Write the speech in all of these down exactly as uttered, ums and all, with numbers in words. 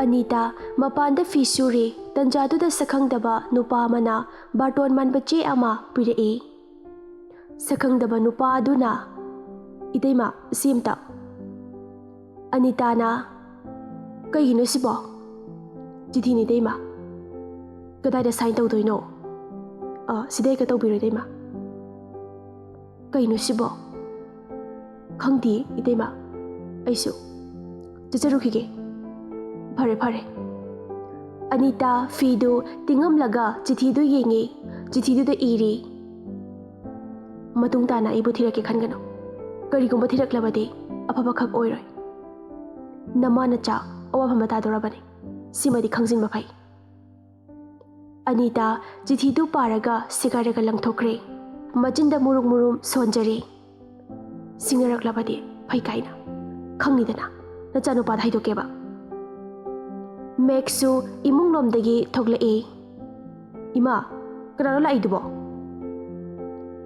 ꯑꯅꯤꯇꯥ ꯃꯄꯥꯟꯗ ꯐꯤ ꯁꯨꯔꯤ꯫ ꯇꯟꯖꯥꯗꯨꯗ ꯁꯛꯈꯪꯗꯕ ꯅꯨꯄꯥ ꯑꯃꯅ ꯕꯥꯔꯇꯣꯟ ꯃꯥꯟꯕ ꯆꯦ ꯑꯃ ꯄꯤꯔꯛꯏ꯫ ꯁꯛꯈꯪꯗꯕ ꯅꯨꯄꯥ ꯑꯗꯨꯅ, "ꯏꯇꯩꯃ, ꯁꯤ ꯑꯝꯇ꯫" ꯑꯅꯤꯇꯥꯅ, "ꯀꯩꯒꯤꯅꯣ ꯁꯤꯕꯣ?" "ꯆꯤꯊꯤꯅꯤ ꯏꯇꯩꯃ꯫" "ꯀꯗꯥꯏꯗ ꯁꯥꯏꯟ ꯇꯧꯗꯣꯏꯅꯣ?" "ꯑ, ꯁꯤꯗ ꯍꯦꯛꯇ ꯇꯧꯕꯤꯔꯣ ꯏꯇꯩꯃ꯫" "ꯀꯩꯅꯣ ꯁꯤꯕꯣ?" "ꯈꯪꯗꯦ ꯏꯇꯩꯃ, ꯑꯩꯁꯨ ꯆꯠꯆꯔꯨꯈꯤꯒꯦ꯫" "ꯐꯔꯦ, ꯐꯔꯦ꯫" ꯑꯅꯤꯇꯥ ꯐꯤꯗꯨ ꯇꯤꯡꯉꯝꯂꯒ ꯆꯤꯊꯤꯗꯨ ꯌꯦꯡꯉꯤ꯫ ꯆꯤꯊꯤꯗꯨꯗ ꯏꯔꯤ, "ꯃꯇꯨꯡ ꯇꯥꯅ ꯑꯩꯕꯨ ꯊꯤꯔꯛꯀꯦ ꯈꯟꯒꯅꯨ꯫ ꯀꯔꯤꯒꯨꯝꯕ ꯊꯤꯔꯛꯂꯕꯗꯤ ꯑꯐꯕꯈꯛ ꯑꯣꯏꯔꯣꯏ꯫ ꯅꯃꯥ ꯅꯆꯥ ꯑꯋꯥꯐꯝꯗ ꯇꯥꯗꯧꯔꯕꯅꯤ꯫ ꯁꯤꯃꯗꯤ ꯈꯪꯖꯤꯟꯕ ꯐꯩ꯫" ꯑꯅꯤꯇꯥ ꯆꯤꯊꯤꯗꯨ ꯄꯥꯔꯒ ꯁꯦꯒꯥꯏꯔꯒ ꯂꯪꯊꯣꯛꯈ꯭ꯔꯦ꯫ ꯃꯆꯤꯟꯗ ꯃꯨꯔꯨꯝ ꯃꯨꯔꯨꯝ ꯁꯣꯟꯖꯔꯦ꯫ "ꯁꯤꯡꯅꯔꯛꯂꯕꯗꯤ ꯐꯩ ꯀꯥꯏꯅ꯫ ꯈꯪꯉꯤꯗꯅ, ꯅꯆꯥꯅꯨꯄꯥꯗ ꯍꯥꯏꯗꯣꯛꯀꯦꯕ꯫" ꯃꯦꯛꯁꯨ ꯏꯃꯨꯡꯂꯣꯝꯗꯒꯤ ꯊꯣꯛꯂꯛꯏ꯫ "ꯏꯃꯥ, ꯀꯅꯥꯅꯣ ꯂꯥꯛꯏꯗꯨꯕꯣ?"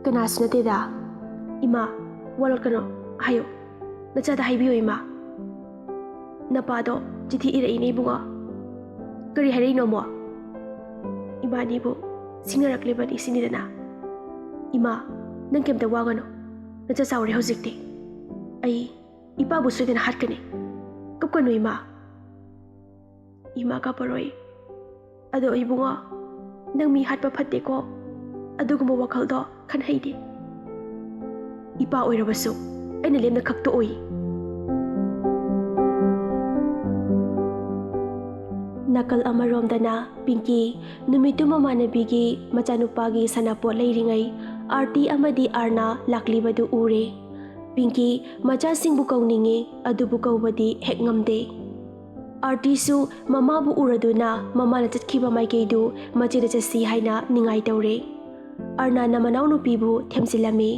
"ꯀꯅꯥꯁꯨ ꯅꯠꯇꯦꯗ꯫" "ꯏꯃꯥ, ꯋꯥ ꯂꯣꯠꯀꯅꯣ, ꯍꯥꯏꯌꯨ꯫ ꯅꯆꯥꯗ ꯍꯥꯏꯕꯤꯌꯨ, ꯏꯃꯥ꯫ ꯅꯄꯥꯗꯣ ꯆꯤꯊꯤ ꯏꯔꯛꯏꯅꯦ, ꯏꯕꯨꯡꯉꯣ꯫" "ꯀꯔꯤ ꯍꯥꯏꯔꯛꯏꯅꯣ ꯑꯃꯨꯛ?" "ꯏꯕꯥꯅꯤꯕꯨ ꯁꯤꯡꯅꯔꯛꯂꯤꯕꯅꯤ ꯁꯤꯅꯤꯗꯅ꯫" "ꯏꯃꯥ, ꯅꯪ ꯀꯩꯝꯇ ꯋꯥꯒꯅꯨ꯫ ꯅꯆꯥ ꯆꯥꯎꯔꯦ ꯍꯧꯖꯤꯛꯇꯤ꯫ ꯑꯩ ꯏꯄꯥꯕꯨ ꯁꯣꯏꯗꯅ ꯍꯥꯠꯀꯅꯤ꯫ ꯀꯞꯀꯅꯨ, ꯏꯃꯥ꯫" "ꯏꯃꯥ, ꯀꯥꯞꯄꯔꯣꯏ꯫ ꯑꯗꯣ ꯏꯕꯨꯡꯉꯣ, ꯅꯪ ꯃꯤ ꯍꯥꯠꯄ ꯐꯠꯇꯦꯀꯣ꯫ ꯑꯗꯨꯒꯨꯝꯕ ꯋꯥꯈꯜꯗꯣ ꯈꯟꯍꯩꯗꯦ꯫ ꯏꯄꯥ ꯑꯣꯏꯔꯕꯁꯨ ꯑꯩꯅ ꯂꯦꯝꯅ ꯈꯛꯇꯣꯛꯑꯣꯏ꯫" ꯅꯥꯀꯜ ꯑꯃꯔꯣꯝꯗꯅ ꯄꯤꯡꯀꯤ ꯅꯨꯃꯤꯠꯇꯨ ꯃꯃꯥꯟꯅꯕꯤꯒꯤ ꯃꯆꯥꯅꯨꯄꯥꯒꯤ ꯁꯥꯟꯅꯄꯣꯠ ꯂꯩꯔꯤꯉꯩ ꯑꯥꯔꯇꯤ ꯑꯃꯗꯤ ꯑꯥꯔꯅꯥ ꯂꯥꯛꯂꯤꯕꯗꯨ ꯎꯔꯦ꯫ ꯄꯤꯡꯀꯤ ꯃꯆꯥꯁꯤꯡꯕꯨ ꯀꯧꯅꯤꯡꯉꯤ, ꯑꯗꯨꯕꯨ ꯀꯧꯕꯗꯤ ꯍꯦꯛ ꯉꯝꯗꯦ꯫ ꯑꯥꯔꯇꯤꯁꯨ ꯃꯃꯥꯕꯨ ꯎꯔꯗꯨꯅ ꯃꯃꯥꯅ ꯆꯠꯈꯤꯕ ꯃꯥꯏꯀꯩꯗꯨ ꯃꯆꯦꯗ ꯆꯠꯁꯤ ꯍꯥꯏꯅ ꯅꯤꯡꯉꯥꯏ ꯇꯧꯔꯦ꯫ ꯑꯥꯔꯅꯥꯅ ꯃꯅꯥꯎꯅꯨꯄꯤꯕꯨ ꯊꯦꯝꯖꯤꯜꯂꯝꯃꯤ꯫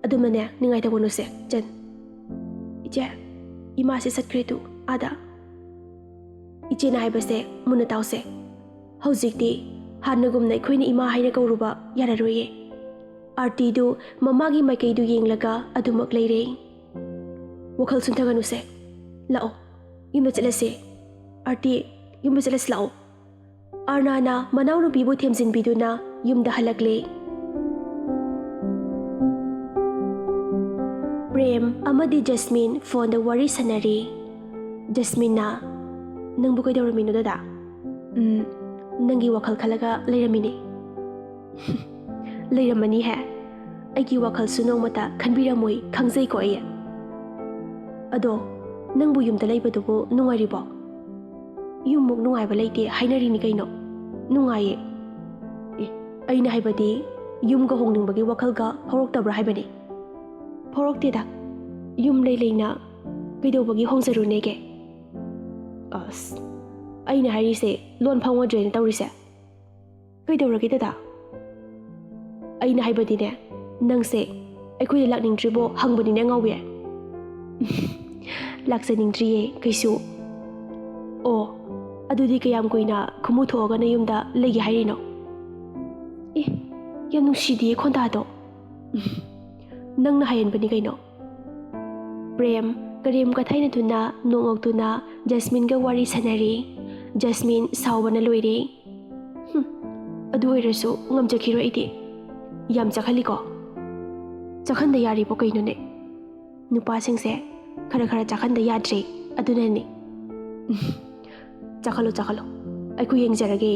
"ꯑꯗꯨꯃꯅꯦ, ꯅꯤꯡꯉꯥꯏ ꯇꯧꯒꯅꯨꯁꯦ, ꯆꯟ꯫" "ꯏꯆꯦ, ꯏꯃꯥꯁꯦ ꯆꯠꯈ꯭ꯔꯦ ꯇꯨ, ꯑꯥꯗ꯫" "ꯏꯆꯦꯅ ꯍꯥꯏꯕꯁꯦ ꯃꯨꯟꯅ ꯇꯥꯎꯁꯦ꯫ ꯍꯧꯖꯤꯛꯇꯤ ꯍꯥꯟꯅꯒꯨꯝꯅ ꯑꯩꯈꯣꯏꯅ ꯏꯃꯥ ꯍꯥꯏꯅ ꯀꯧꯔꯨꯕ ꯌꯥꯔꯔꯣꯏꯌꯦ꯫" ꯑꯥꯔꯇꯤꯗꯨ ꯃꯃꯥꯒꯤ ꯃꯥꯏꯀꯩꯗꯨ ꯌꯦꯡꯂꯒ ꯑꯗꯨꯃꯛ ꯂꯩꯔꯦ꯫ "ꯋꯥꯈꯜ ꯁꯣꯟꯊꯒꯅꯨꯁꯦ꯫ ꯂꯥꯛꯑꯣ, ꯌꯨꯝꯗ ꯆꯠꯂꯁꯦ꯫ "ꯑꯥꯔꯇꯤ, ꯌꯨꯝꯗ ꯆꯠꯂꯁꯤ ꯂꯥꯛꯑꯣ꯫" ꯑꯥꯔꯅꯥꯅ ꯃꯅꯥꯎꯅꯨꯄꯤꯕꯨ ꯊꯦꯝꯖꯤꯟꯕꯤꯗꯨꯅ ꯌꯨꯝꯗ ꯍꯜꯂꯛꯂꯦ꯫ ꯄ꯭ꯔꯦꯝ ꯑꯃꯗꯤ ꯖꯁꯃꯤꯟ ꯐꯣꯟꯗ ꯋꯥꯔꯤ ꯁꯥꯟꯅꯔꯤ꯫ ꯖꯁꯃꯤꯟꯅ, "ꯅꯪꯕꯨ ꯀꯩꯗꯧꯔꯝꯃꯤꯅꯣ ꯗꯗꯥ?" "ꯎꯝ, ꯅꯪꯒꯤ ꯋꯥꯈꯜ ꯈꯜꯂꯒ ꯂꯩꯔꯝꯃꯤꯅꯦ꯫" "ꯂꯩꯔꯝꯃꯅꯤ ꯍꯦ꯫ ꯑꯩꯒꯤ ꯋꯥꯈꯜꯁꯨ ꯅꯣꯡꯃꯇ ꯈꯟꯕꯤꯔꯝꯃꯣꯏ, ꯈꯪꯖꯩꯀꯣ ꯑꯩ꯫ ꯑꯗꯣ, ꯅꯪꯕꯨ ꯌꯨꯝꯗ ꯂꯩꯕꯗꯨꯕꯨ ꯅꯨꯡꯉꯥꯏꯔꯤꯕꯣ?" "ꯌꯨꯝꯃꯨꯛ ꯅꯨꯡꯉꯥꯏꯕ ꯂꯩꯇꯦ ꯍꯥꯏꯅꯔꯤꯅꯤ ꯀꯩꯅꯣ꯫ ꯅꯨꯡꯉꯥꯏꯌꯦ꯫" "ꯑꯦ, ꯑꯩꯅ ꯍꯥꯏꯕꯗꯤ, ꯌꯨꯝꯒ ꯍꯣꯡꯅꯤꯡꯕꯒꯤ ꯋꯥꯈꯜꯒ ꯐꯥꯎꯔꯛꯇꯕ꯭ꯔꯥ ꯍꯥꯏꯕꯅꯤ꯫" "ꯐꯥꯎꯔꯛꯇꯦꯗ꯫ ꯌꯨꯝ ꯂꯩ ꯂꯩꯅ ꯀꯩꯗꯧꯕꯒꯤ ꯍꯣꯡꯖꯔꯨꯅꯦꯒꯦ?" "ꯑꯁ, ꯑꯩꯅ ꯍꯥꯏꯔꯤꯁꯦ ꯂꯣꯟ ꯐꯥꯎꯅꯗ꯭ꯔꯦꯅ ꯇꯧꯔꯤꯁꯦ꯫" "ꯀꯩꯗꯧꯔꯒꯦ ꯗꯗꯥ?" "ꯑꯩꯅ ꯍꯥꯏꯕꯗꯤꯅꯦ, ꯅꯪꯁꯦ ꯑꯩꯈꯣꯏꯗ ꯂꯥꯛꯅꯤꯡꯗ꯭ꯔꯤꯕꯣ ꯍꯪꯕꯅꯤꯅꯦ, ꯑꯉꯥꯎꯕꯤ꯫" "ꯂꯥꯛꯆꯅꯤꯡꯗ꯭ꯔꯤꯌꯦ ꯀꯩꯁꯨ꯫" "ꯑꯣ, ꯑꯗꯨꯗꯤ ꯀꯌꯥꯝ ꯀꯨꯏꯅ ꯈꯨꯃꯨ ꯊꯣꯛꯑꯒ ꯅꯌꯨꯝꯗ ꯂꯩꯒꯦ ꯍꯥꯏꯔꯤꯅꯣ?" "ꯑꯦ, ꯌꯥꯝ ꯅꯨꯡꯁꯤꯗꯤꯌꯦ ꯈꯣꯟꯗꯥꯗꯣ꯫" "ꯅꯪꯅ ꯍꯥꯏꯍꯟꯕꯅꯤ ꯀꯩꯅꯣ꯫" ꯄ꯭ꯔꯦꯝ ꯀꯔꯦꯝ ꯀꯊꯥꯏꯅꯗꯨꯅ ꯅꯣꯛ ꯅꯣꯛꯇꯨꯅ ꯖꯁꯃꯤꯟꯒ ꯋꯥꯔꯤ ꯁꯥꯟꯅꯔꯤ꯫ ꯖꯁꯃꯤꯟ ꯁꯥꯎꯕꯅ ꯂꯣꯏꯔꯦ꯫ "ꯍꯨꯝ, ꯑꯗꯨ ꯑꯣꯏꯔꯁꯨ ꯉꯝꯖꯈꯤꯔꯣꯏ ꯑꯩꯗꯤ꯫" "ꯌꯥꯝ ꯆꯥꯛꯍꯜꯂꯤꯀꯣ꯫" "ꯆꯥꯛꯍꯟꯗ ꯌꯥꯔꯤꯕꯣ ꯀꯩꯅꯣꯅꯦ? ꯅꯨꯄꯥꯁꯤꯡꯁꯦ ꯈꯔ ꯈꯔ ꯆꯥꯛꯍꯟꯗ ꯌꯥꯗ꯭ꯔꯦ, ꯑꯗꯨꯅꯅꯦ꯫" "ꯆꯥꯛꯍꯜꯂꯣ, ꯆꯥꯛꯍꯜꯂꯣ, ꯑꯩꯈꯣꯏ ꯌꯦꯡꯖꯔꯒꯦ꯫"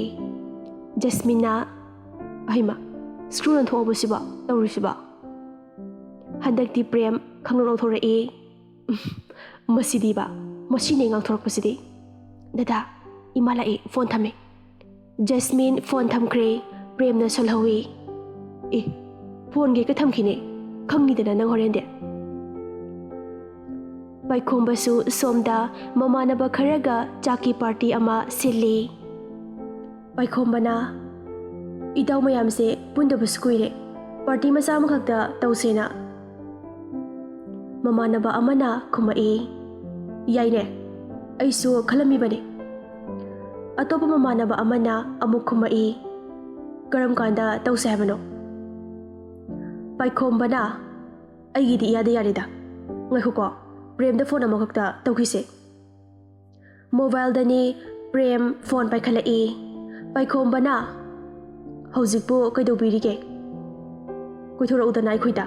ꯖꯁꯃꯤꯟꯅ, "ꯑꯍꯩꯃ, ꯁ꯭ꯀ꯭ꯔꯨ ꯅꯥꯟꯊꯣꯛꯑꯕꯣ ꯁꯤꯕꯣ ꯇꯧꯔꯤꯁꯤꯕꯣ?" ꯍꯟꯗꯛꯇꯤ ꯄ꯭ꯔꯦꯝ ꯈꯪꯂꯧ ꯂꯧꯊꯣꯔꯛꯏ꯫ "ꯃꯁꯤꯗꯤꯕ, ꯃꯁꯤꯅꯦ ꯉꯥꯡꯊꯣꯔꯛꯄꯁꯤꯗꯤ꯫" "ꯗꯗꯥ, ꯏꯃꯥ ꯂꯥꯛꯑꯦ, ꯐꯣꯟ ꯊꯝꯃꯦ꯫" ꯖꯁꯃꯤꯟ ꯐꯣꯟ ꯊꯝꯈ꯭ꯔꯦ꯫ ꯄ꯭ꯔꯦꯝꯅ ꯁꯣꯜꯍꯧꯏ꯫ "ꯑꯦ, ꯐꯣꯟꯒ ꯍꯦꯛꯇ ꯊꯝꯈꯤꯅꯦ, ꯈꯪꯅꯤꯗꯅ ꯅꯪ ꯍꯣꯔꯦꯟꯗꯤ꯫" ꯄꯥꯏꯈꯣꯝꯕꯁꯨ ꯁꯣꯝꯗ ꯃꯃꯥꯟꯅꯕ ꯈꯔꯒ ꯆꯥꯛꯀꯤ ꯄꯥꯔꯇꯤ ꯑꯃ ꯁꯤꯜꯂꯤ꯫ ꯄꯥꯏꯈꯣꯝꯕꯅ, "ꯏꯇꯥꯎ ꯃꯌꯥꯝꯁꯦ ꯄꯨꯟꯗꯕꯁꯨ ꯀꯨꯏꯔꯦ, ꯄꯥꯔꯇꯤ ꯃꯆꯥ ꯑꯃꯈꯛꯇ ꯇꯧꯁꯦꯅ꯫" ꯃꯃꯥꯟꯅꯕ ꯑꯃꯅ ꯈꯨꯝꯃꯛꯏ, "ꯌꯥꯏꯅꯦ, ꯑꯩꯁꯨ ꯈꯜꯂꯝꯃꯤꯕꯅꯤ꯫" ꯑꯇꯣꯞꯄ ꯃꯃꯥꯟꯅꯕ ꯑꯃꯅ ꯑꯃꯨꯛ ꯈꯨꯝꯃꯛꯏ, "ꯀꯔꯝ ꯀꯥꯟꯗ ꯇꯧꯁꯦ ꯍꯥꯏꯕꯅꯣ?" ꯄꯥꯏꯈꯣꯝꯕꯅ, "ꯑꯩꯒꯤꯗꯤ ꯏꯌꯥꯗ ꯌꯥꯔꯦꯗ꯫ ꯉꯥꯏꯈꯣꯀꯣ, ꯄ꯭ꯔꯦꯝꯗ ꯐꯣꯟ ꯑꯃꯈꯛꯇ ꯇꯧꯈꯤꯁꯦ꯫" ꯃꯣꯕꯥꯏꯜꯗꯅꯤ ꯄ꯭ꯔꯦꯝ ꯐꯣꯟ ꯄꯥꯏꯈꯠꯂꯛꯏ꯫ ꯄꯥꯏꯈꯣꯝꯕꯅ, "ꯍꯧꯖꯤꯛꯄꯨ ꯀꯩꯗꯧꯕꯤꯔꯤꯒꯦ? ꯀꯣꯏꯊꯣꯔꯛꯎꯗꯅ ꯑꯩꯈꯣꯏꯗ꯫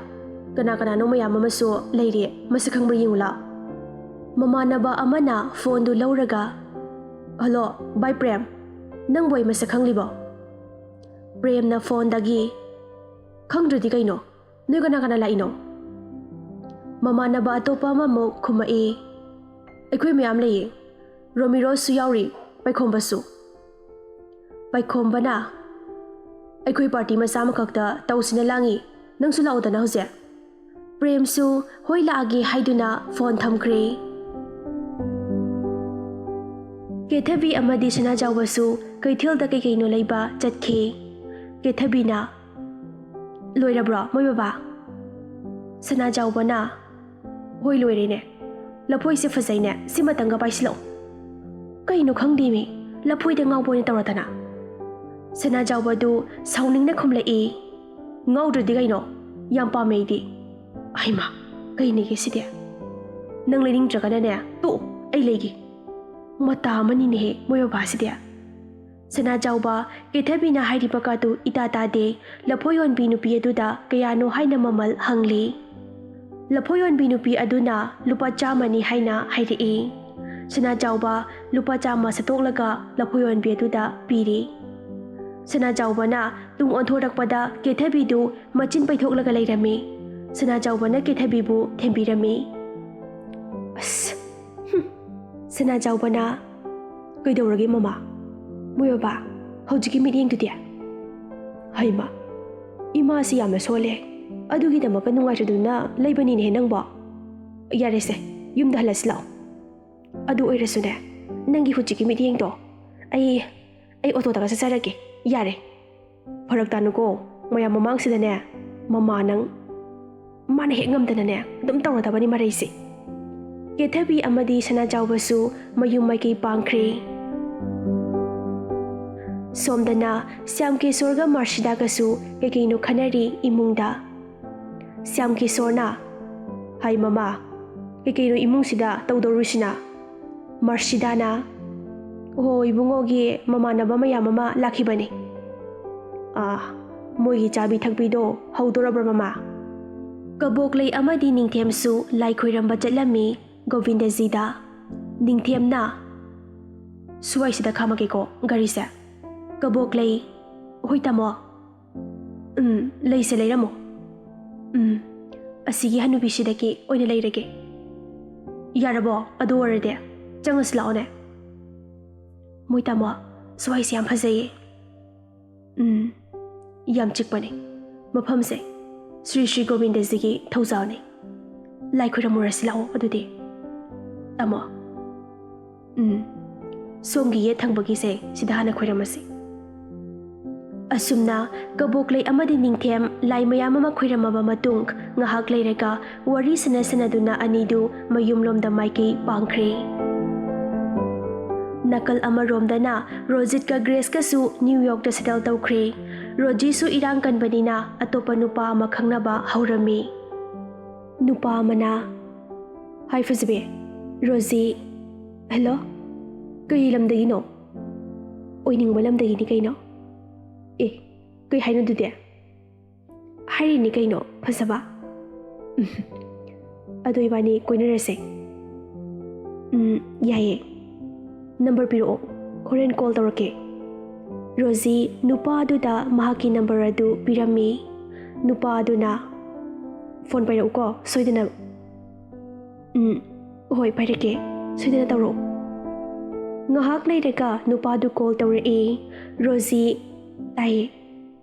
ꯀꯅꯥ ꯀꯅꯥꯅꯣ ꯃꯌꯥꯝ ꯑꯃꯁꯨ ꯂꯩꯔꯤ, ꯃꯁꯛ ꯈꯪꯕ꯭ꯔꯥ ꯌꯦꯡꯉꯨ ꯂꯥꯎ꯫" ꯃꯃꯥꯟꯅꯕ ꯑꯃꯅ ꯐꯣꯟꯗꯨ ꯂꯧꯔꯒ, "ꯍꯜꯂꯣ, ꯚꯥꯏ ꯄ꯭ꯔꯦꯝ, ꯅꯪꯕꯨ ꯑꯩ ꯃꯁꯛ ꯈꯪꯂꯤꯕꯣ?" ꯄ꯭ꯔꯦꯝꯅ ꯐꯣꯟꯗꯒꯤ, "ꯈꯪꯗ꯭ꯔꯗꯤ ꯀꯩꯅꯣ? ꯅꯣꯏ ꯀꯅꯥ ꯀꯅꯥ ꯂꯥꯛꯏꯅꯣ?" ꯃꯃꯥꯟꯅꯕ ꯑꯇꯣꯞꯄ ꯑꯃꯃꯨꯛ ꯈꯨꯝꯃꯛꯏ, "ꯑꯩꯈꯣꯏ ꯃꯌꯥꯝ ꯂꯩꯌꯦ꯫ ꯔꯣꯃꯤꯔꯣꯁꯨ ꯌꯥꯎꯔꯤ, ꯄꯥꯏꯈꯣꯝꯕꯁꯨ꯫" ꯄꯥꯏꯈꯣꯝꯕꯅ, "ꯑꯩꯈꯣꯏ ꯄꯥꯔꯇꯤ ꯃꯆꯥ ꯑꯃꯈꯛꯇ ꯇꯧꯁꯤꯅ ꯂꯥꯡꯉꯤ, ꯅꯪꯁꯨ ꯂꯥꯛꯎꯗꯅ ꯍꯧꯖꯤꯛ꯫" ꯄ꯭ꯔꯦꯝꯁꯨ ꯍꯣꯏ ꯂꯥꯛꯑꯒꯦ ꯍꯥꯏꯗꯨꯅ ꯐꯣꯟ ꯊꯝꯈ꯭ꯔꯦ꯫ ꯀꯦꯊꯕꯤ ꯑꯃꯗꯤ ꯁꯅꯥꯖꯥꯎꯕꯁꯨ ꯀꯩꯊꯦꯜꯗ ꯀꯩꯀꯩꯅꯣ ꯂꯩꯕ ꯆꯠꯈꯤ꯫ ꯀꯦꯊꯕꯤꯅ, "ꯂꯣꯏꯔꯕ꯭ꯔꯣ ꯃꯣꯏ ꯕꯕꯥ?" ꯁꯅꯥꯖꯥꯎꯕꯅ, "ꯍꯣꯏ ꯂꯣꯏꯔꯦꯅꯦ꯫ ꯂꯐꯣꯏꯁꯦ ꯐꯖꯩꯅꯦ, ꯁꯤꯃꯇꯪꯒ ꯄꯥꯏꯁꯤꯜꯂꯛꯑꯣ꯫" "ꯀꯩꯅꯣ ꯈꯪꯗꯦꯃꯤ, ꯂꯐꯣꯏꯗ ꯉꯥꯎꯕ ꯑꯣꯏꯅ ꯇꯧꯔꯗꯅ꯫" ꯁꯅꯥꯖꯥꯎꯕꯗꯨ ꯁꯥꯎꯅꯤꯡꯅ ꯈꯨꯝꯂꯛꯏ, "ꯉꯥꯎꯗ꯭ꯔꯗꯤ ꯀꯩꯅꯣ, ꯌꯥꯝ ꯄꯥꯝꯃꯦ ꯑꯩꯗꯤ꯫" "ꯑꯩꯃ, ꯀꯩꯅꯦꯒꯦ ꯁꯤꯗꯤ? ꯅꯪ ꯂꯩꯅꯤꯡꯗ꯭ꯔꯒꯅꯅꯦ, ꯇꯣꯛꯑꯣ, ꯑꯩ ꯂꯩꯒꯦ꯫" ꯃꯇꯥ ꯑꯃꯅꯤꯅꯦꯍꯦ ꯃꯣꯏ ꯕꯕꯥꯁꯤꯗꯤ꯫ ꯁꯅꯥꯖꯥꯎꯕ ꯀꯦꯊꯕꯤꯅ ꯍꯥꯏꯔꯤꯕ ꯀꯥꯗꯨ ꯏꯇꯥ ꯇꯥꯗꯦ꯫ ꯂꯐꯣꯏ ꯌꯣꯟꯕꯤ ꯅꯨꯄꯤ ꯑꯗꯨꯗ ꯀꯌꯥꯅꯣ ꯍꯥꯏꯅ ꯃꯃꯜ ꯍꯪꯂꯤ꯫ ꯂꯐꯣꯏ ꯌꯣꯟꯕꯤ ꯅꯨꯄꯤ ꯑꯗꯨꯅ ꯂꯨꯄꯥ ꯆꯥꯝꯃꯅꯤ ꯍꯥꯏꯅ ꯍꯥꯏꯔꯛꯏ꯫ ꯁꯅꯥꯖꯥꯎꯕ ꯂꯨꯄꯥ ꯆꯥꯝꯃ ꯁꯠꯇꯣꯛꯂꯒ ꯂꯐꯣꯏ ꯌꯣꯟꯕꯤ ꯑꯗꯨꯗ ꯄꯤꯔꯤ꯫ ꯁꯅꯥꯖꯥꯎꯕꯅ ꯇꯨꯡ ꯑꯣꯟꯊꯣꯔꯛꯄꯗ ꯀꯦꯊꯕꯤꯗꯨ ꯃꯆꯤꯟ ꯄꯩꯊꯣꯛꯂꯒ ꯂꯩꯔꯝꯃꯤ꯫ ꯁꯅꯥꯖꯥꯎꯕꯅ ꯀꯦꯊꯕꯤꯕꯨ ꯊꯦꯝꯕꯤꯔꯝꯃꯤ꯫ ꯑꯁ, ꯍꯨꯝ꯫ ꯁꯅꯥꯖꯥꯎꯕꯅ, "ꯀꯩꯗꯧꯔꯒꯦ ꯃꯃꯥ? ꯃꯣꯏ ꯕꯕꯥ, ꯍꯧꯖꯤꯛꯀꯤ ꯃꯤꯠꯌꯦꯡꯗꯨꯗꯤ?" "ꯍꯩꯃ, ꯏꯃꯥꯁꯤ ꯌꯥꯝꯅ ꯁꯣꯜꯂꯦ꯫ ꯑꯗꯨꯒꯤꯗꯃꯛꯇ ꯅꯨꯡꯉꯥꯏꯇꯗꯨꯅ ꯂꯩꯕꯅꯤꯅꯦꯍꯦ ꯅꯪꯕꯣ꯫ ꯌꯥꯔꯦꯁꯦ, ꯌꯨꯝꯗ ꯍꯜꯂꯁꯤ ꯂꯥꯛꯑꯣ꯫ ꯑꯗꯨ ꯑꯣꯏꯔꯁꯨꯅꯦ, ꯅꯪꯒꯤ ꯍꯧꯖꯤꯛꯀꯤ ꯃꯤꯠꯌꯦꯡꯗꯣ ꯑꯩ, ꯑꯩ ꯑꯣꯇꯣꯗꯒ ꯆꯠꯆꯔꯒꯦ꯫ ꯌꯥꯔꯦ꯫ ꯐꯔꯛ ꯇꯥꯅꯨꯀꯣ, ꯃꯌꯥꯝ ꯃꯃꯥꯡꯁꯤꯗꯅꯦ, ꯃꯃꯥ ꯅꯪ, ꯃꯥꯅ ꯍꯦꯛ ꯉꯝꯗꯅꯅꯦ ꯑꯗꯨꯝ ꯇꯧꯔꯗꯕꯅꯤ ꯃꯔꯩꯁꯦ꯫" ꯀꯦꯊꯕꯤ ꯑꯃꯗꯤ ꯁꯅꯥꯖꯥꯎꯕꯁꯨ ꯃꯌꯨꯝ ꯃꯥꯏꯀꯩ ꯄꯥꯡꯈ꯭ꯔꯦ꯫ ꯁꯣꯝꯗꯅ ꯁ꯭ꯌꯥꯝꯀꯦꯁꯣꯔꯒ ꯃꯥꯔꯁꯤꯗꯥꯒꯁꯨ ꯀꯩꯀꯩꯅꯣ ꯈꯟꯅꯔꯤ ꯏꯃꯨꯡꯗ꯫ ꯁ꯭ꯌꯥꯝꯀꯦꯁꯣꯔꯅ, "ꯍꯥꯏ ꯃꯃꯥ, ꯀꯩꯀꯩꯅꯣ ꯏꯃꯨꯡꯁꯤꯗ ꯇꯧꯗꯧꯔꯤꯁꯤꯅ? ꯃꯔꯁꯤꯗꯥꯅ, "ꯑꯣ, ꯏꯕꯨꯡꯉꯣꯒꯤ ꯃꯃꯥꯟꯅꯕ ꯃꯌꯥꯝ ꯑꯃ ꯂꯥꯛꯈꯤꯕꯅꯤ꯫ ꯑꯥ, ꯃꯣꯏꯒꯤ ꯆꯥꯕꯤ ꯊꯛꯄꯤꯗꯣ ꯍꯧꯗꯣꯔꯕ꯭ꯔ, ꯃꯃꯥ?" ꯀꯕꯣꯛꯂꯩ ꯑꯃꯗꯤ ꯅꯤꯡꯊꯦꯝꯁꯨ ꯂꯥꯏ ꯈꯣꯏꯔꯝꯕ ꯆꯠꯂꯝꯃꯤ ꯒꯣꯕꯤꯟꯗꯖꯤꯗ꯫ ꯅꯤꯡꯊꯦꯝꯅ, "ꯁ꯭ꯋꯥꯏꯁꯤꯗ ꯈꯥꯝꯃꯒꯦꯀꯣ ꯒꯥꯔꯤꯁꯦ꯫ ꯀꯕꯣꯛꯂꯩ꯫" "ꯍꯣꯏ, ꯇꯥꯃꯣ꯫ ꯎꯝ, ꯂꯩꯁꯦ ꯂꯩꯔꯝꯃꯣ꯫ ꯎꯝ, ꯑꯁꯤꯒꯤ ꯍꯅꯨꯕꯤꯁꯤꯗꯒꯤ ꯑꯣꯏꯅ ꯂꯩꯔꯒꯦ꯫ ꯌꯥꯔꯕꯣ? ꯑꯗꯨ ꯑꯣꯏꯔꯗꯤ ꯆꯪꯉꯁꯤ ꯂꯥꯛꯑꯣꯅꯦ꯫" "ꯃꯣꯏ ꯇꯥꯃꯣ, ꯁ꯭ꯋꯥꯏꯁꯦ ꯌꯥꯝ ꯐꯖꯩꯌꯦ꯫" "ꯎꯝ, ꯌꯥꯝ ꯆꯤꯛꯄꯅꯦ ꯃꯐꯝꯁꯦ꯫ ꯁ꯭ꯔꯤ ꯁ꯭ꯔꯤ ꯒꯣꯕꯤꯟꯗꯖꯤꯒꯤ ꯊꯧꯖꯥꯜꯅꯦ꯫ ꯂꯥꯏ ꯈꯣꯏꯔꯝꯃꯨꯔꯁꯤ ꯂꯥꯛꯑꯣ ꯑꯗꯨꯗꯤ꯫ ꯇꯥꯃꯣ, ꯎꯝ, ꯁꯣꯝꯒꯤ ꯌꯦꯠ ꯊꯪꯕꯒꯤꯁꯦ ꯁꯤꯗ ꯍꯥꯟꯅ ꯈꯣꯏꯔꯝꯃꯁꯤ꯫" ꯑꯁꯨꯝꯅ ꯀꯕꯣꯛꯂꯩ ꯑꯃꯗꯤ ꯅꯤꯡꯊꯦꯝ ꯂꯥꯏ ꯃꯌꯥꯝ ꯑꯃ ꯈꯣꯏꯔꯝꯃꯕ ꯃꯇꯨꯡ, ꯉꯥꯏꯍꯥꯛ ꯂꯩꯔꯒ ꯋꯥꯔꯤ ꯁꯥꯟꯅ ꯁꯥꯟꯅꯗꯨꯅ ꯑꯅꯤꯗꯨ ꯃꯌꯨꯝꯂꯣꯝꯗ ꯃꯥꯏꯀꯩ ꯄꯥꯡꯈ꯭ꯔꯦ꯫ ꯅꯥꯀꯜ ꯑꯃꯔꯣꯝꯗꯅ ꯔꯣꯖꯤꯠꯀ ꯒ꯭ꯔꯦꯁꯀꯁꯨ ꯅ꯭ꯌꯨ ꯌꯣꯔꯛꯇ ꯁꯦꯇꯜ ꯇꯧꯈ꯭ꯔꯦ꯫ ꯔꯣꯖꯤꯁꯨ ꯏꯔꯥꯡ ꯀꯟꯕꯅꯤꯅ ꯑꯇꯣꯞꯄ ꯅꯨꯄꯥ ꯑꯃ ꯈꯪꯅꯕ ꯍꯧꯔꯝꯃꯤ꯫ ꯅꯨꯄꯥ ꯑꯃꯅ, "ꯍꯥꯏ ꯐꯖꯕꯤ, ꯔꯣꯖꯤ꯫" "ꯍꯦꯜꯂꯣ, ꯀꯩ ꯂꯝꯗꯒꯤꯅꯣ?" "ꯑꯣꯏꯅꯤꯡꯕ ꯂꯝꯗꯒꯤꯅꯤ ꯀꯩꯅꯣ꯫" "ꯑꯦ, ꯀꯩ ꯍꯥꯏꯅꯣ ꯑꯗꯨꯗꯤ?" "ꯍꯥꯏꯔꯤꯅꯤ ꯀꯩꯅꯣ, ꯐꯖꯕ꯫" "ꯑꯗꯣ ꯏꯕꯥꯅꯤ ꯀꯣꯏꯅꯔꯁꯦ꯫" "ꯎꯝ, ꯌꯥꯏꯌꯦ꯫ ꯅꯝꯕꯔ ꯄꯤꯔꯛꯑꯣ, ꯍꯣꯔꯦꯟ ꯀꯣꯜ ꯇꯧꯔꯛꯀꯦ꯫" ꯔꯣꯖꯤ ꯅꯨꯄꯥ ꯑꯗꯨꯗ ꯃꯍꯥꯛꯀꯤ ꯅꯝꯕꯔ ꯑꯗꯨ ꯄꯤꯔꯝꯃꯤ꯫ ꯅꯨꯄꯥ ꯑꯗꯨꯅ, "ꯐꯣꯟ ꯄꯥꯏꯔꯛꯎꯀꯣ ꯁꯣꯏꯗꯅ꯫" "ꯎꯝ, ꯍꯣꯏ, ꯄꯥꯏꯔꯛꯀꯦ, ꯁꯣꯏꯗꯅ ꯇꯧꯔꯛꯑꯣ꯫" ꯉꯥꯏꯍꯥꯛ ꯂꯩꯔꯒ ꯅꯨꯄꯥꯗꯨ ꯀꯣꯜ ꯇꯧꯔꯛꯏ꯫ ꯔꯣꯖꯤ, "ꯇꯥꯏꯌꯦ꯫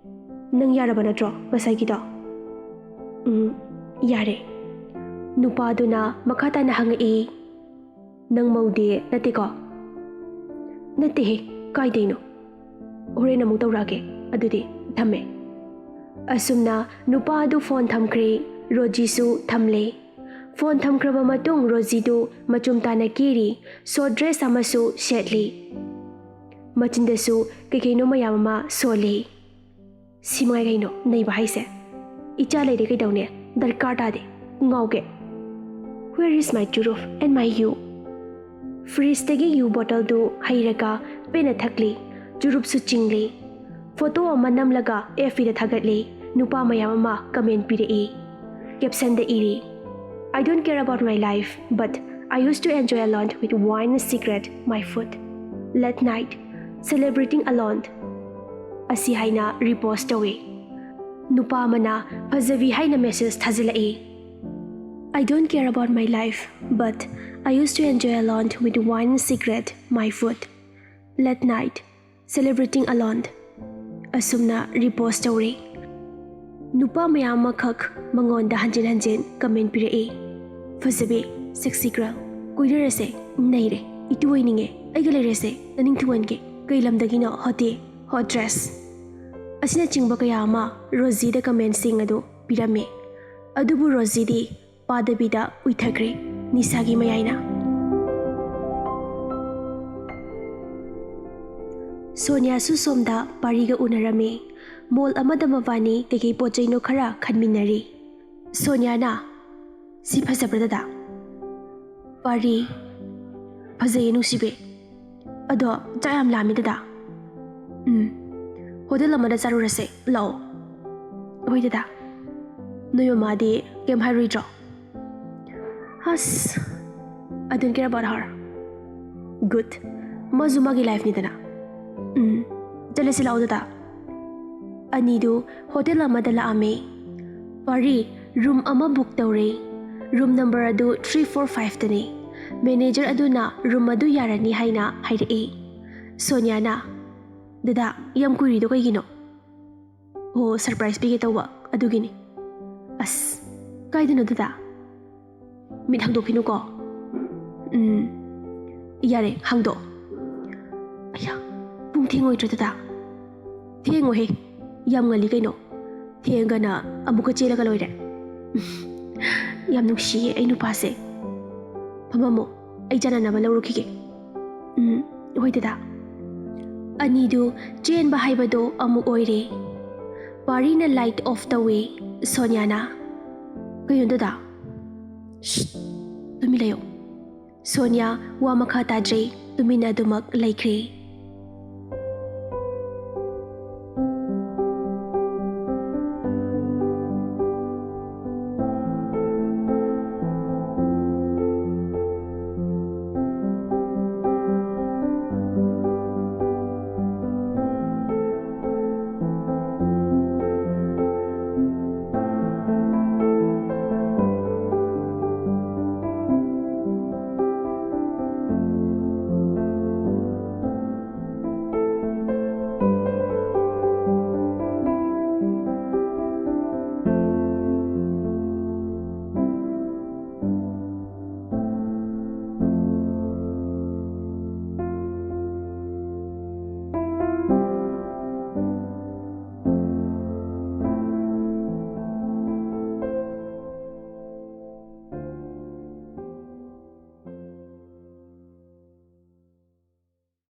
ꯅꯪ ꯌꯥꯔꯕ ꯅꯠꯇ꯭ꯔꯣ ꯉꯁꯥꯏꯒꯤꯗꯣ?" "ꯎꯝ, ꯌꯥꯔꯦ꯫" ꯅꯨꯄꯥꯗꯨꯅ ꯃꯈꯥ ꯇꯥꯅ ꯍꯪꯉꯛꯏ, "ꯅꯪ ꯃꯧꯗꯤ ꯅꯠꯇꯦꯀꯣ?" "ꯅꯠꯇꯦꯍꯦ, ꯀꯥꯏꯗꯩꯅꯣ? ꯍꯣꯔꯦꯟ ꯑꯃꯨꯛ ꯇꯧꯔꯛꯑꯒꯦ, ꯑꯗꯨꯗꯤ ꯊꯝꯃꯦ꯫" ꯑꯁꯨꯝꯅ ꯅꯨꯄꯥ ꯑꯗꯨ ꯐꯣꯟ ꯊꯝꯈ꯭ꯔꯦ꯫ ꯔꯣꯖꯤꯁꯨ ꯊꯝꯂꯦ꯫ ꯐꯣꯟ ꯊꯝꯈ꯭ꯔꯕ ꯃꯇꯨꯡ ꯔꯣꯖꯤꯗꯨ ꯃꯆꯨꯝ ꯇꯥꯅ ꯀꯦꯔꯤ, ꯁꯣꯔꯠ ꯗ꯭ꯔꯦꯁ ꯑꯃꯁꯨ ꯁꯦꯠꯂꯤ꯫ ꯃꯆꯤꯟꯗꯁꯨ ꯀꯩ ꯀꯩꯅꯣ ꯃꯌꯥꯝ ꯑꯃ ꯁꯣꯜꯂꯤ꯫ "ꯁꯤ ꯃꯉꯥꯏ ꯀꯩꯅꯣ ꯅꯩꯕ ꯍꯥꯏꯁꯦ? ꯏꯆꯥ ꯂꯩꯔꯦ ꯀꯩꯗꯧꯅꯦ? ꯗꯔꯀꯥꯔ ꯇꯥꯗꯦ, ꯉꯥꯎꯒꯦ꯫ Where is my ꯆꯨꯔꯨꯞ and my you?" ꯐ꯭ꯔꯤꯖꯇꯒꯤ ꯌꯨ ꯕꯣꯇꯜꯗꯨ ꯍꯩꯔꯒ ꯄꯦꯟꯅ ꯊꯛꯂꯤ꯫ ꯆꯨꯔꯨꯞꯁꯨ ꯆꯤꯡꯂꯤ꯫ ꯐꯣꯇꯣ ꯑꯃ ꯅꯝꯂꯒ ꯑꯦꯐ ꯕꯤꯗ ꯊꯥꯒꯠꯂꯤ꯫ ꯅꯨꯄꯥ ꯃꯌꯥꯝ ꯑꯃ ꯀꯃꯦꯟ ꯄꯤꯔꯛꯏ꯫ ꯀꯦꯞꯁꯟꯗ ꯏꯔꯤ, "I don't care about my life, but I used to enjoy alone with wine and cigarette, my food. Late night, celebrating alone." ꯑꯁꯤ ꯍꯥꯏꯅ ꯔꯤꯄꯣꯁ ꯇꯧꯏ꯫ ꯅꯨꯄꯥ ꯑꯃꯅ ꯐꯖꯕꯤ ꯍꯥꯏꯅ message ꯊꯥꯖꯤꯜꯂꯛꯏ꯫ "I don't care about my life, but I used to enjoy alone with wine and cigarette, my food. Late night, celebrating alone." ꯑꯁꯨꯝꯅ ꯔꯤꯄꯣꯁ ꯇꯧꯔꯤ꯫ ꯅꯨꯄꯥ ꯃꯌꯥꯝ ꯑꯃꯈꯛ ꯃꯉꯣꯟꯗ ꯍꯟꯖꯤꯟ ꯍꯟꯖꯤꯟ ꯀꯃꯦꯟ ꯄꯤꯔꯛꯏ꯫ "ꯐꯖꯕꯤ, sexy girl, ꯀꯣꯏꯅꯔꯁꯦ, ꯅꯩꯔꯦ, ꯏꯇꯨ ꯑꯣꯏꯅꯤꯡꯉꯦ, ꯑꯩꯒ ꯂꯩꯔꯁꯦ, ꯅꯅꯤꯡ ꯊꯨꯡꯍꯟꯒꯦ, ꯀꯩ ꯂꯝꯗꯒꯤꯅꯣ, ꯍꯣꯇꯦ, hot dress?" ꯑꯁꯤꯅꯆꯤꯡꯕ ꯀꯌꯥ ꯑꯃ ꯔꯣꯖꯤꯗ ꯀꯃꯦꯟꯁꯤꯡ ꯑꯗꯨ ꯄꯤꯔꯝꯃꯤ꯫ ꯑꯗꯨꯕꯨ ꯔꯣꯖꯤꯗꯤ ꯄꯥꯗꯕꯤꯗ ꯎꯏꯊꯈ꯭ꯔꯦ ꯅꯤꯁꯥꯒꯤ ꯃꯌꯥꯏꯅ꯫ ꯁꯣꯅꯤꯌꯥꯁꯨ ꯁꯣꯝꯗ ꯄꯥꯔꯤꯒ ꯎꯅꯔꯝꯃꯤ꯫ ꯃꯣꯜ ꯑꯃꯗ ꯃꯕꯥꯅꯤ ꯀꯩꯀꯩ ꯄꯣꯠ ꯆꯩꯅꯣ ꯈꯔ ꯈꯟꯃꯤꯟꯅꯔꯤ꯫ ꯁꯣꯅꯤꯌꯥꯅ, "ꯁꯤ ꯐꯖꯕ꯭ꯔꯥ ꯗꯗꯥ?" ꯄꯥꯔꯤ, "ꯐꯖꯩꯌꯦ ꯅꯨꯡꯁꯤꯕꯤ꯫ ꯑꯗꯣ ꯆꯥꯛ ꯌꯥꯝ ꯂꯥꯝꯃꯤ ꯗꯗꯥ꯫ ꯎꯝ, ꯍꯣꯇꯦꯜ ꯑꯃꯗ ꯆꯥꯔꯨꯔꯁꯦ, ꯂꯥꯛꯑꯣ꯫" "ꯍꯣꯏ ꯗꯗꯥ꯫ ꯅꯣꯏ ꯃꯃꯥꯗꯤ ꯀꯩꯝ ꯍꯥꯏꯔꯣꯏꯗ꯭ꯔꯣ?" "ꯑꯁ, I don't care about her." "Good. ꯃꯥꯁꯨ ꯃꯥꯒꯤ ꯂꯥꯏꯐꯅꯤꯗꯅ꯫ ꯎꯝ, ꯆꯠꯂꯁꯤ ꯂꯥꯛꯑꯣ ꯗꯗꯥ꯫" ꯑꯅꯤꯗꯨ ꯍꯣꯇꯦꯜ ꯑꯃꯗ ꯂꯥꯛꯑꯝꯃꯤ꯫ ꯄꯥꯔꯤ, ꯔꯨꯝ ꯑꯃ ꯕꯨꯛ ꯇꯧꯔꯦ꯫ ꯔꯨꯝ ꯅꯝꯕꯔ ꯑꯗꯨ three four five ꯇꯅꯤ꯫ ꯃꯦꯅꯦꯖꯔ ꯑꯗꯨꯅ ꯔꯨꯝ ꯑꯗꯨ ꯌꯥꯔꯅꯤ ꯍꯥꯏꯅ ꯍꯥꯏꯔꯛꯏ꯫ ꯁꯣꯅꯤꯌꯥꯅ, "ꯗꯗꯥ, ꯌꯥꯝ ꯀꯨꯏꯔꯤꯗꯣ ꯀꯩꯒꯤꯅꯣ?" "ꯑꯣ, ꯁꯔꯄ꯭ꯔꯥꯏꯖ ꯄꯤꯒꯦ ꯇꯧꯕ, ꯑꯗꯨꯒꯤꯅꯤ꯫" "ꯑꯁ, ꯀꯥꯏꯗꯅꯣ ꯗꯗꯥ? ꯃꯤꯠ ꯍꯥꯡꯗꯣꯛꯈꯤꯅꯨꯀꯣ꯫" "ꯎꯝ, ꯌꯥꯔꯦ, ꯍꯥꯡꯗꯣꯛꯑꯣ꯫" "ꯑꯌꯥ, ꯄꯨꯡ ꯊꯦꯡꯉꯣꯏꯗ꯭ꯔꯣ ꯗꯗꯥ?" "ꯊꯦꯡꯉꯣꯏꯍꯦ, ꯌꯥꯝ ꯉꯜꯂꯤ ꯀꯩꯅꯣ꯫ ꯊꯦꯡꯉꯒꯅ ꯑꯃꯨꯛꯀ ꯆꯦꯜꯂꯒ ꯂꯣꯏꯔꯦ꯫" "ꯌꯥꯝ ꯅꯨꯡꯁꯤꯌꯦ ꯑꯩ ꯅꯨꯄꯥꯁꯦ꯫ ꯐꯝꯃꯝꯃꯣ, ꯑꯩ ꯆꯥꯅꯅꯕ ꯂꯧꯔꯨꯈꯤꯒꯦ꯫" "ꯎꯝ, ꯍꯣꯏ ꯗꯗꯥ꯫" ꯑꯅꯤꯗꯨ ꯆꯦꯟꯕ ꯍꯥꯏꯕꯗꯣ ꯑꯃꯨꯛ ꯑꯣꯏꯔꯦ꯫ ꯄꯥꯔꯤꯅ ꯂꯥꯏꯠ ꯑꯣꯐ ꯇꯧꯋꯦ꯫ ꯁꯣꯅꯤꯌꯥꯅ, "ꯀꯩꯅꯣ ꯗꯗꯥ?" "ꯁ꯭ꯁ, ꯇꯨꯃꯤꯟ ꯂꯩꯌꯣ꯫ ꯁꯣꯅꯤꯌꯥ ꯋꯥ ꯃꯈꯥ ꯇꯥꯗ꯭ꯔꯦ, ꯇꯨꯃꯤꯟꯅ ꯑꯗꯨꯃꯛ ꯂꯩꯈ꯭ꯔꯦ꯫